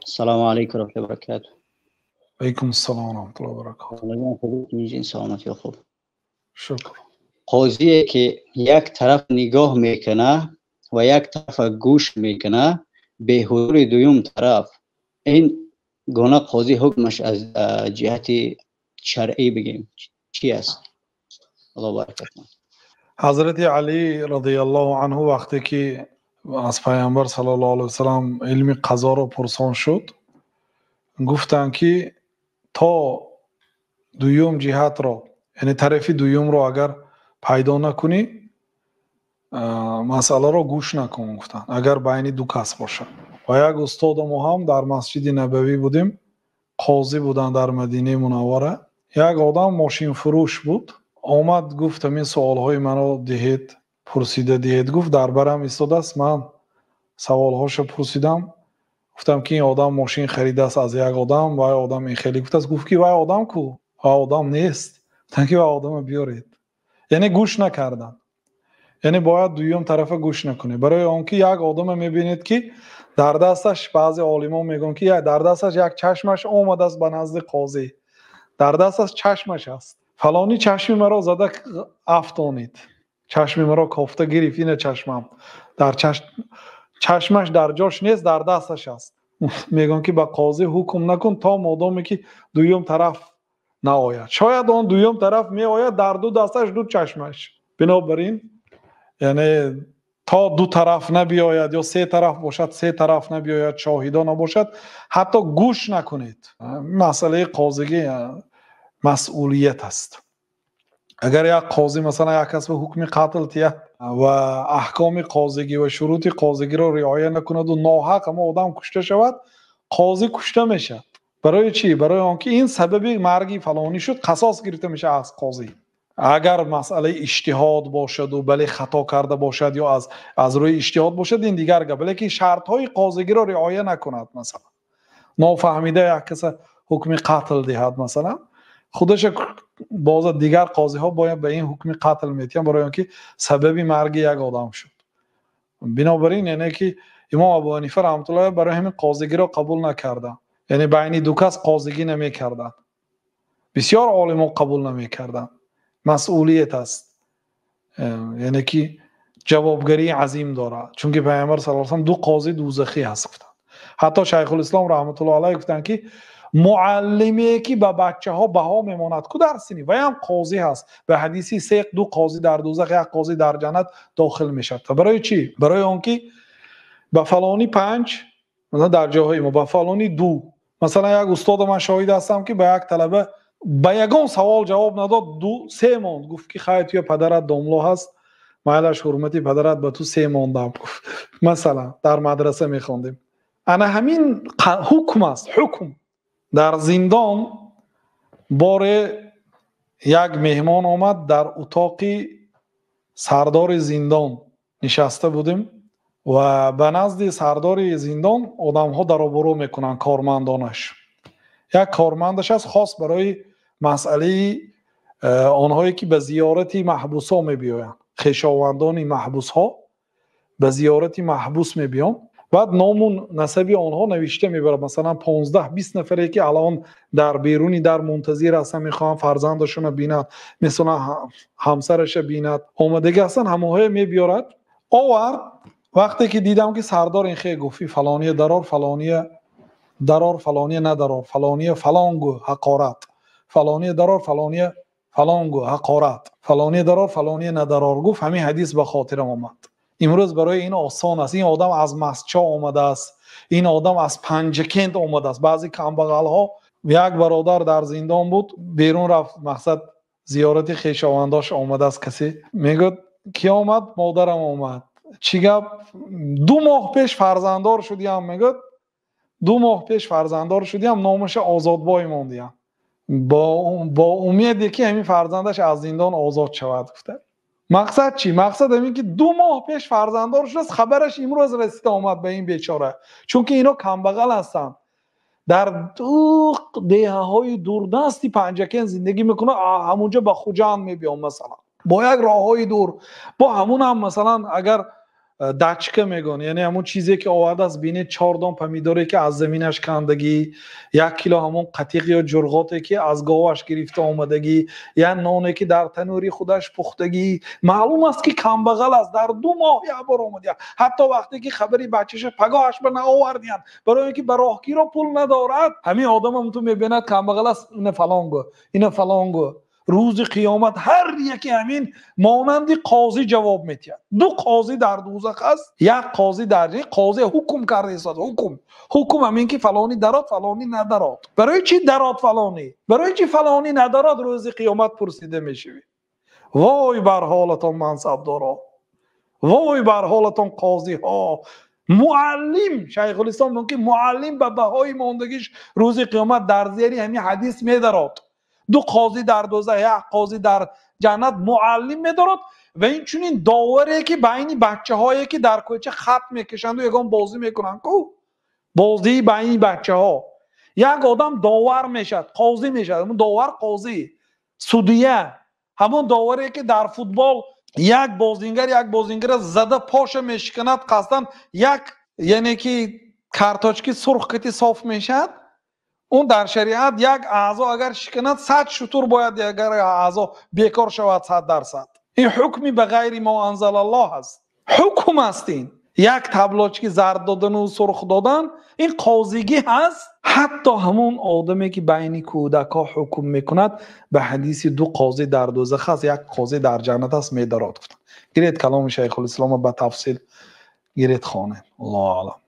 Салому алайкум ва раҳматуллоҳи ва баракатуҳ. Алайкум ассалом ва раҳматуллоҳи ва баракатуҳ. Саломатӣ хуб. Шукр. Қозие ки як тараф нигоҳ мекунад ва як тараф гӯш мекунад, бе ҳузури дуюм тараф, ин гуна қозӣ ҳукмаш аз ҷиҳати шаръӣ бигем чӣ аст? Аллоҳ баракат. Ҳазрати Алӣ разияллоҳу анҳу вақте ки аз Паёмбар саллаллоҳу алайҳи васаллам илми қазоро пурсон шуд, гуфтанд ки то дуюм ҷиҳатро, яъне тарафи дуюмро агар пайдо накунӣ, масъаларо гӯш накун, гуфтанд, агар байни ду кас бошад. Ва як устоди мо ҳам дар Масҷиди Набавӣ будем, қозӣ буданд дар Мадинаи Мунаввара. Як одам мошинфурӯш буд, омад гуфт ҳамин суолҳои маро диҳед, пурсида диҳед. Гуфт дар барам истодааст, ман саволҳошо пурсидам, гуфтам ки ин одам мошин харидааст аз як одам, вай одам ин хеле гуфтааст. Гуфт ки вай одам ку? Вай одам нест. Гуфтанд ки вай одамро биёред. Яъне гӯш накарданд. Яъне бояд дуюм тарафа гӯш накунед. Барои он ки як одаме мебинед ки дар дасташ, баъзе олимон мегӯянд ки дар дасташ як чашмаш омадааст ба назди қозӣ, дар дасташ чашмаш аст. Фалонӣ чашми маро зада афтонид, чашми маро кофта гирифт, ина чашмам дар чашмаш дар ҷош нест, дар дасташ аст. Мегӯянд ки ба қозӣ ҳукм накун то модоме ки дуюм тараф наояд. Шояд он дуюм тараф меояд, дар ду дасташ ду чашмаш. Бинобар ин яъне то ду тараф набиёяд ё се тараф бошад, се тараф набиёяд, шоҳидо набошад, ҳатто гӯш накунед. Масъалаи қозигӣ масъулият аст. Агар як қозӣ масалан як кас ба ҳукми қатл тиҳад ва аҳкоми қозигӣ ва шурути қозигиро риоя накунад ва ноҳақ ҳама одам кушта шавад, қозӣ кушта мешавад. Барои чӣ? Барои он ки ин сабаби марги фалонӣ шуд, қасос гирифта мешавад аз қозӣ. Агар масъалаи иҷтиҳод бошад ва бале хато карда бошад ё аз рӯи иҷтиҳод бошад, ин дигар гап. Лекин шартҳои қозигиро риоя накунад, масалан нофаҳмида як каса ҳукми қатл диҳад, масалан худаш боз дигар қозиҳо бояд ба ин ҳукми қатл метиҳанд, барои он ки сабаби марги як одам шуд. Бинобар ин яъне ки имом Абу Ҳанифа раҳматуллоҳ барои ҳамин қозигиро қабул накарданд, яъне байни ду кас қозигӣ намекарданд. Бисёр олимон қабул намекарданд. Масъулият аст, яъне ки ҷавобгарии азим дорад. Чунки Паёмбар саллаллоҳу алайҳи васаллам ду қозӣ дӯзахӣ ҳаст гуфтанд. Ҳатто Шайхулислом раҳматуллоҳи алайҳ гуфтанд ки муаллиме ки ба бачаҳо баҳо мемонад ку дар синӣ, вай ҳам қозӣ ҳаст. Ба ҳадиси се ду қозӣ дар дӯзах, як қозӣ дар ҷаннат дохил мешавад. Барои чӣ? Барои он ки ба фалонӣ 5, масалан дар ҷоҳои мо ба фалонӣ 2. Масалан як устода ман шоҳид ҳастам ки ба як талаба ба ягон савол ҷавоб надод, 2-3 монд. Гуфт ки хай туя падарат домло ҳаст, майлаш ҳурмати падарат ба ту 3 мондам. Гуфт масалан дар мадраса мехондем. Ана ҳамин ҳукм аст, ҳукм. Дар зиндон боре як меҳмон омад, дар утоқи сардори зиндон нишаста будем ва ба назди сардори зиндон одамҳо даробурӯ мекунанд, кормандонаш. Як кормандаш аст хос барои масъалаи онҳое ки ба зиёрати маҳбусҳо мебиёянд, хешовандони маҳбусҳо ба зиёрати маҳбус мебиёнд. Баъд ному насаби онҳо навишта мебарад. Масалан 15-20 нафаре ки алон дар беруни дар мунтазир ҳастанд, мехоҳанд фарзандашонро бинанд, масалан ҳамсарашро бинад, омадагӣ ҳастанд, ҳамонҳое мебиёрад. Овард. Вақте ки дидам ки сардор ин хе гуфт, фалония дарор, фалония дарор, фалония надарор, фалония фалон гӯ ҳақорат, фалония дарор, фалония фалон гӯ ҳақорат, фалония дарор, фалония надарор гуфт. Ҳамин ҳадис ба хотирам омад. Имрӯз барои ин осон аст. Ин одам аз Масчо омадааст, ин одам аз Панҷакент омадааст. Баъзе камбағалҳо, як бародар дар зиндон буд, берун рафт, мақсад зиёрати хешовандош омадааст. Касе мегӯяд ки омад? Модарам омад. Чӣ гап? 2 моҳ пеш фарзанддор шудиам, мегӯяд 2 моҳ пеш фарзанддор шудиам, номаша Озодбой мондиам, бо умеде ки ҳамин фарзандаш аз зиндон озод шавад. Гуфта мақсад чӣ? Мақсад ҳамин ки 2 моҳ пеш фарзанддор шудааст, хабараш имрӯз расида омад ба ин бечора. Чунки ино камбағал ҳастанд, дар деҳаҳои дурдасти Панҷакент зиндагӣ мекунанд, ҳамунҷо ба Хуҷанд мебиён масалан, бо як роҳҳои дур, бо ҳамун ҳам масалан агар Дачка мегӯянд, яъне ҳамон чизе ки овардааст, бинед, 4 дон помидоре ки аз заминаш кандагӣ, 1 кило ҳамон қатиқ ё ҷурғоте ки аз говаш гирифта омадагӣ, як ноне ки дар танӯри худаш пухтагӣ. Маълум аст ки камбағал аст, дар 2 моҳ як бор омадия. Ҳатто вақте ки хабари бачаша пагоҳаш ба наовардиянд, барои ин ки ба роҳгиро пул надорад. Ҳамин одам ҳам ту мебинад камбағал аст, ина фалон гӯ, ина фалон гӯ. Рӯзи қиёмат ҳар яке ҳамин монанди қозӣ ҷавоб медиҳад. 2 қозӣ дар дӯзах аст, 1 қозӣ дар ҷаннат. Қозӣ ҳукм кардааст, ҳукм. Ҳукм ҳамин ки фалонӣ дарод, фалонӣ надарод. Барои чӣ дарод фалонӣ? Барои чӣ фалонӣ надарод? Рӯзи қиёмат пурсида мешавӣ. Вой бар ҳолатон мансабдоро, вой бар ҳолатон қозиҳо. Муаллим, Шайхулислом мегӯяд ки муаллим ба баҳои мондагиш рӯзи қиёмат дар зери ҳамин ҳадис медарод. 2 қозӣ дар дӯзах, 1 қозӣ дар ҷаннат, муаллим медорад ва инчунин доваре ки байни бачаҳое ки дар кӯча хат мекашанд ва ягон бозӣ мекунанд, ку бозии байни бачаҳо, як одам довар мешавад, қозӣ мешавад. Ҳамон довар қозӣ, судия, ҳамон доваре ки дар футбол як бозингар як бозингара зада поша мешиканад қасдан, як яъне ки карточки сурх кати соф мешавад. Он дар шариат як аъзо агар шиканад 100 шутур бояд, агар аъзо бекор шавад 100%. Ин ҳукми ба ғайри мо анзалаллоҳ аст, ҳукм аст. Ин як таблочки зард додан ва сурх додан, ин қозигӣ ҳаст. Ҳатто ҳамон одаме ки байни кӯдакҳо ҳукм мекунад, ба ҳадиси 2 қозӣ дар дӯзах аст, 1 қозӣ дар ҷаннат аст медорад. Гиред каломи Шайхулислом ба тафсил гиред хонед. Аллоҳу аълам.